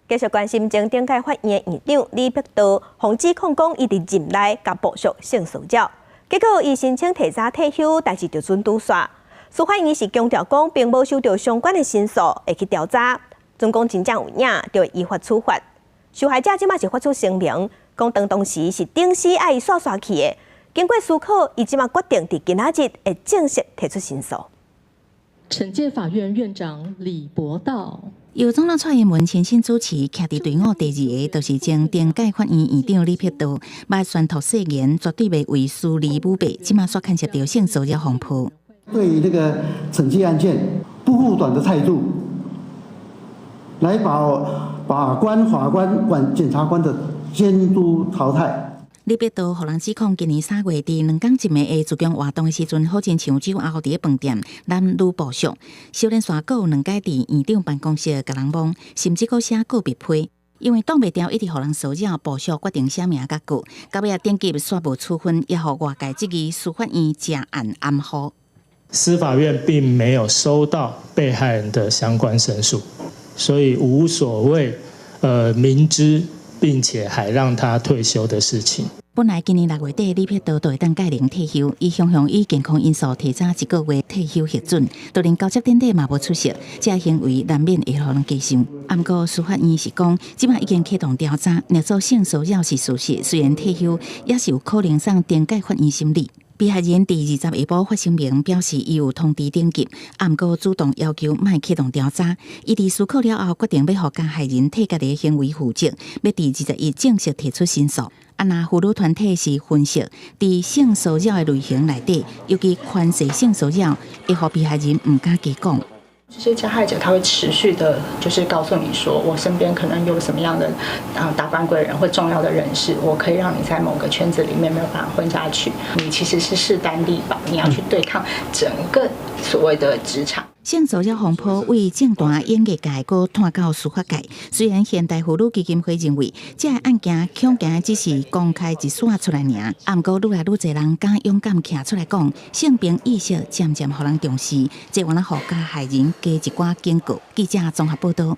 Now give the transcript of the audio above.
繼續關心前頂界法院的院長李碧道，予指控講伊佇任內共部屬性騷擾，結果伊申請提早退休，代誌就準拄煞。司法院是強調講，並無收到相關的申訴，會去調查。準講真正有影，就會依法處罰。受害者這馬是發出聲明，講當時是頂司愛伊煞煞去的。經過思考，伊這馬決定佇今仔日會正式提出申訴。懲戒法院院長李博道。由總統蔡英文親身主持，徛佇隊伍第二个，就是前頂界法院院長李碧道，捌宣讀誓言，絕對袂為私利舞弊，這馬煞牽涉著性騷擾風波。對於這個懲戒案件不護短的態度，來把關法官、管檢察官的監督淘汰。李碧道予人指控，今年3月佇兩工一暝的自強活動的時陣，好親像酒後佇咧飯店攬女部屬，小連續閣有兩擺佇院長辦公室共人摸，甚至閣寫告密批，因為擋袂牢一直予人騷擾，部屬決定寫名共告，到尾仔頂級煞無處分，也予外界質疑司法院成案掩護。司法院並沒有收到被害人的相關申訴，所以無所謂，明知並且還讓他退休的事情。本來今年6月底，李碧道就會當屆齡退休，伊雄雄以健康因素提早一個月退休核准，就連交接典禮嘛無出席，這行為難免會予人加想。毋過司法院是講，這馬已經啟動調查，若做性騷擾是事實，雖然退休，也是有可能送懲戒法院審理。被害人佇20下晡發聲明表示，伊有通知頂級，毋過主動要求莫啟動調查。伊佇思考了後，決定欲予加害人替家己的行為負責，欲佇21正式提出申訴。啊，若婦女團體是分析，佇性騷擾的類型內底，尤其權勢性騷擾，會予被害人毋敢加講。這些加害者他會持續的，就是告訴你說，我身邊可能有什麼樣的啊達官貴人或重要的人士，我可以讓你在某個圈子裡面沒有辦法混下去。你其實是勢單力薄，你要去對抗整個所謂的職場。性騷擾風波為政壇、演藝界，閣拖到司法界。雖然現代婦女基金會認為，這個案件恐驚只是公開一線出來爾，毋過愈來愈濟人敢勇敢徛出來講，性平意識漸漸予人重視，這有予加害人加一寡警告。記者綜合報道。